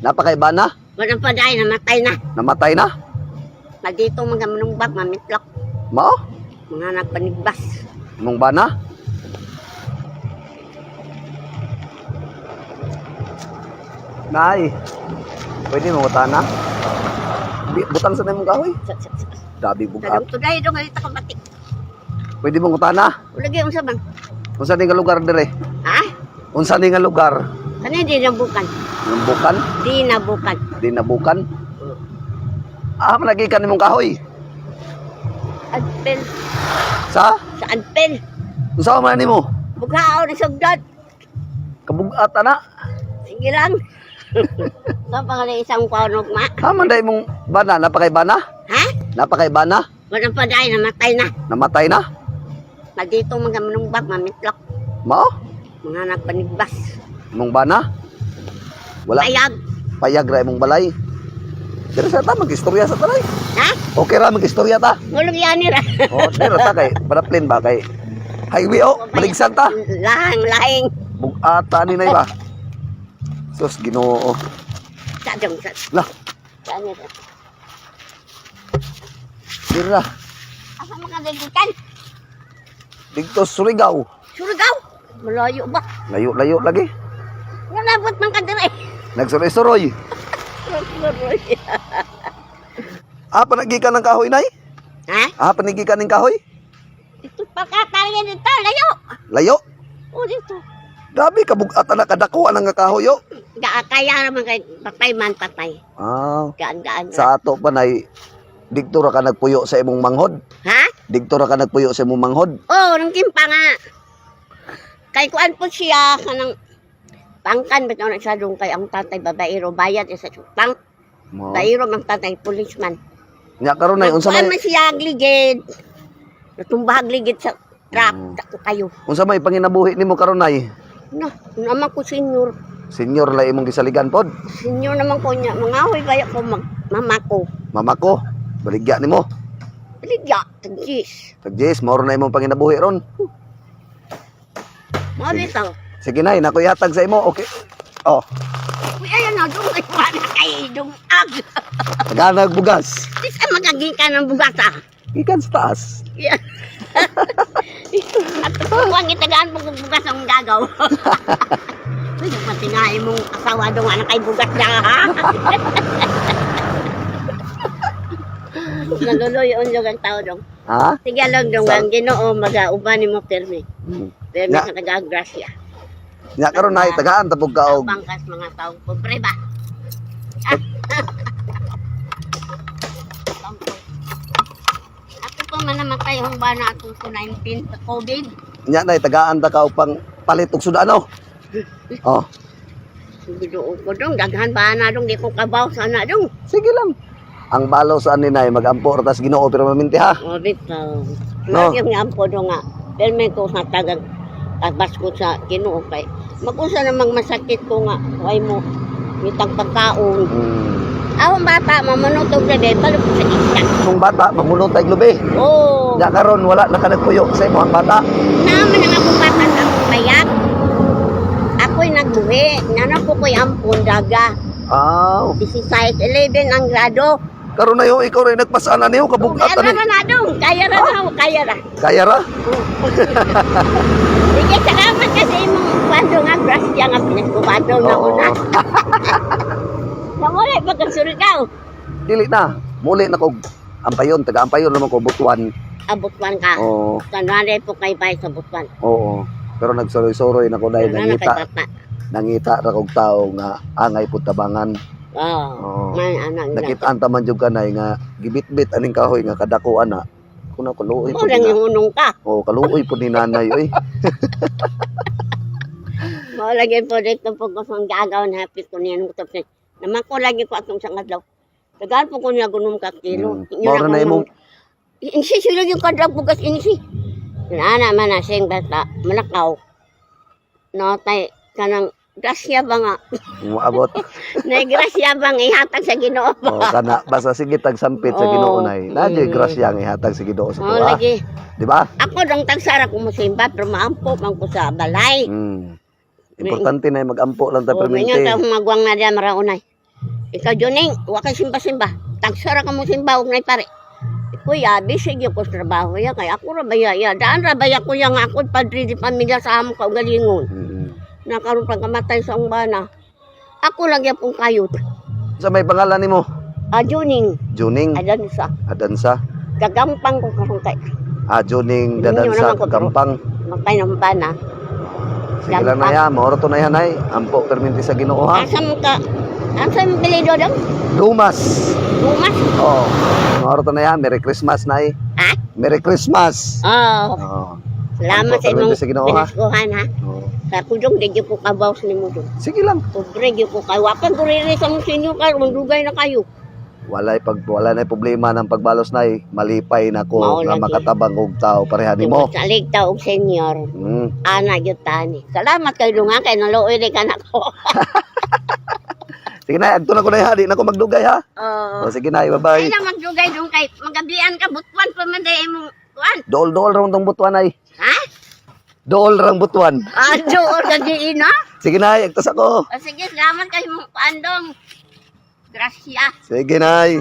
Napakaibana? Walang pa dahil, namatay na. Namatay na? Nandito mga manumbag, mamitlok, Mao? mga nagpanigbas. Imong bana? Nay, pwede mo na? Butang sa imong kahoy. Dabi bugat. Sa dong dong alita ka batik. Pwede mo ngutana? Ulagi unsa bang? Unsa ni nga lugar dire? Ha? Unsa ni nga lugar? Kani di nabukan. Nambukan? Di nabukan. Dinabukan? Ah, malagi ka nimong kahoy. Adpel. Sa? Sa adpel. Unsa man nimo? Bukaw ni sugdot. Kabugat ana. Sige lang. Sa pangalan isang kaunog ma. Ha man day mong bana, napakay bana? Ha? Napakay bana? Walang pa dahil, namatay na. Namatay na? Nandito mga manumbag, mamitlok, Mao? mga nagpanigbas. Imong bana? Wala. Payag. Payag ra imong balay. Diri sa ta magistorya sa tanay. Ha? Okay ra magistorya ta. Ngulog yan ra. Oh, diri ta kay baraplin ba kay highway oh, baligsan ta. Lahang, lahing. Bugata ni nay ba? Sus Ginoo. Sa dong, sa. Lah, Sa ano ra. diri ra. Asa mga dagitan? Didto Surigao. Surigao. Malayo ba? Layo-layo lagi. Nalabot man ka dire. Nagsuroy-suroy. Suroy. Ah, panagikan ng kahoy nay? Ha? Ah, panagikan ng kahoy? Ito pa katalya dito, layo. Layo. O dito. Grabe kabugatan na kadako ang nga kahoy oh. Ga kaya naman kay patay man patay. Ah, Gaan gaan. sa ato pa nay didto ra ka nagpuyo sa imong manghod. Ha? Didto ra ka nagpuyo sa imong manghod. Oh, nang kimpa nga. Kay kuan po siya kanang pangkan bitaw na siya dong kay ang tatay babaero bayad isa sa pang Mo. babaero mang tatay policeman. Nya karon nay unsa Nagkuan may man siya agligid. Natumbag ligid sa truck dako kayo. unsa may panginabuhi nimo karon nay? Na, naman ko senior. Senior la imong gisaligan pod. Senior naman ko niya. Mangahoy baya ko mag mama ko. Mama ko, baligya nimo. Baligya, tagis. Tagjis, mao na imong panginabuhi ron. Mga bitaw. Sige nay, nako ihatag sa imo. Okay. Oh, Uy, ayan na, dungay wala kay dungag. taganag bugas. Di sa magagikan ng bugas ah. Gikan sa taas. Yeah. At tuwang itagaan mo kung bugas ang gagaw. Uy, pati nga imong asawa dong anak kay bugas na ha. Naluloy on ang tao dong. Ha? Sige lang dong ang Ginoo magauban nimo pirmi. Pirmi Ya. sa taga-grasya. Nya karon nay tagaan tapog ka og Pangkas mga taong pobre ba? Ako pa man namatay ang bana atong ko 19 sa COVID. Nya nay tagaan ta ka og pang palit og sudano. Oh, Giduo ko dong, daghan ba na dong, di ko kabaw sana dong. sige lang. Ang balo sa ani nay magampo ra tas Ginoo pero maminti ha. O, bitaw. No. Lagi yung ampo dong nga. Pero may ko sa tagag tabas ko sa Ginoo kay. Magusa namang masakit ko nga, way mo, mitang pagkaon. Ahong bata, mamanutog na din, balik sa isya. Kung bata mamunot tay lubi. Oo. Nya karon wala na ka nagpuyo sa imong bata. Naman ang akong bata sa akong bayag. Ako'y nagbuhi. Nanak ko ko'y ampon daga. Aw, 16, 11 ang grado. karon na yo ikaw rin nagpasana niyo kabugat Kaya ani. ra na dong. Kaya ra na. Kaya ra. Kaya ra? Sige, salamat kasi imong kwento nga grasya nga pinaskubado nga Oo. una. Namuli pagkasurikaw. Dili na. Muli na kog ampayon, taga ampayon naman ko Butuan. Abutwan ka. Oo. Tanwari po kay bay sa Butuan. Oo. Pero nagsuroy-suroy na ko dahil Wala na kay nangita, bata. nangita ra kog tao nga angay pud tabangan. Oo. Oo. May anak nila. Nakitaan ta man jud kanay nga gibitbit aning kahoy nga kadako ana. Kuna kaluoy Mo pud lang ni yung hunong ka. Oh, kaluoy pud ni nanay oy. Mao lagi po dito po ko sa gagaw na hapit ko niya nung tapos. Naman ko lagi ko atong sa adlaw. Tagaan po ko niya gunom ka kilo. Mm. Mao ra na imong Insi sila yung kadrag bugas insi. Ana man na sing bata malakaw. No tay kanang grasya ba nga? moabot. Nay grasya ba nga ihatag sa Ginoo ba? Oh, kana basta sige tagsampit sa Oo. Ginoo nay. Naa grasya nga ihatag sa Ginoo sa Oh, tuwa. lagi. Di ba? Ako dong tagsara ko mosimba pero maampo man ko sa balay. Importante na magampo lang ta Oh, mingon permente. ka humagwang na diya maraunay. Ikaw, Juning, wa kay simba-simba. Tagsara ka mo simba, huwag na pare. Kuya, busy gyud ko sa trabaho ya. Kay ako ra baya ya. Daan ra baya kuya nga ako padre di pamilya sa amo kaugalingon. Nakaroon pagkamatay sa akong bana. Ako lang yapong kayot. Sa may pangalan nimo? Ah, Juning, Juning adan sa. Adansa. Gagampang ko karon kay Ah, Juning Inyo Dadansa naman ko, pero- Kampang. matay ng bana. Sige lang na ya, maoro to na yan ay. Ampo perminti sa Ginoo ha. Asa mo ka? Asa mo bilido daw? Dumas. Bumas? Oh. Maoro to na yan. Merry Christmas nay. Ha? Merry Christmas. Oh, Oh. salamat sa Ampo imong perminti sa Ginoo ha. pinaskuhan ha. Oh. Sa kudong, di gyud ko kabaw sa nimo dong. Sige lang. Pobre gyud ko kayo. Wapan ko riri sa mong sinyo karon dugay na kayo. Wala na problema ng pagbalos nay. Malipay na ko Mao nga lagi. makatabang og tao pareha nimo. Salig ta og senior. Ana gyud tani. Salamat kay dunga kay naluoy di ka nako. Sige na, adto na ko na ha, di na ko magdugay ha. Oo. Oh, sige na, bye-bye. Ay na magdugay dong kay magabian ka butuan pa man day imong kuan. Dool-dool ra tong butuan ay. Ha? Dool rang butuan. Ah, dool ka diin ha? Sige na, agtos ako. O, sige, salamat kay mong kuan dong. Gracias. Sige, Nay.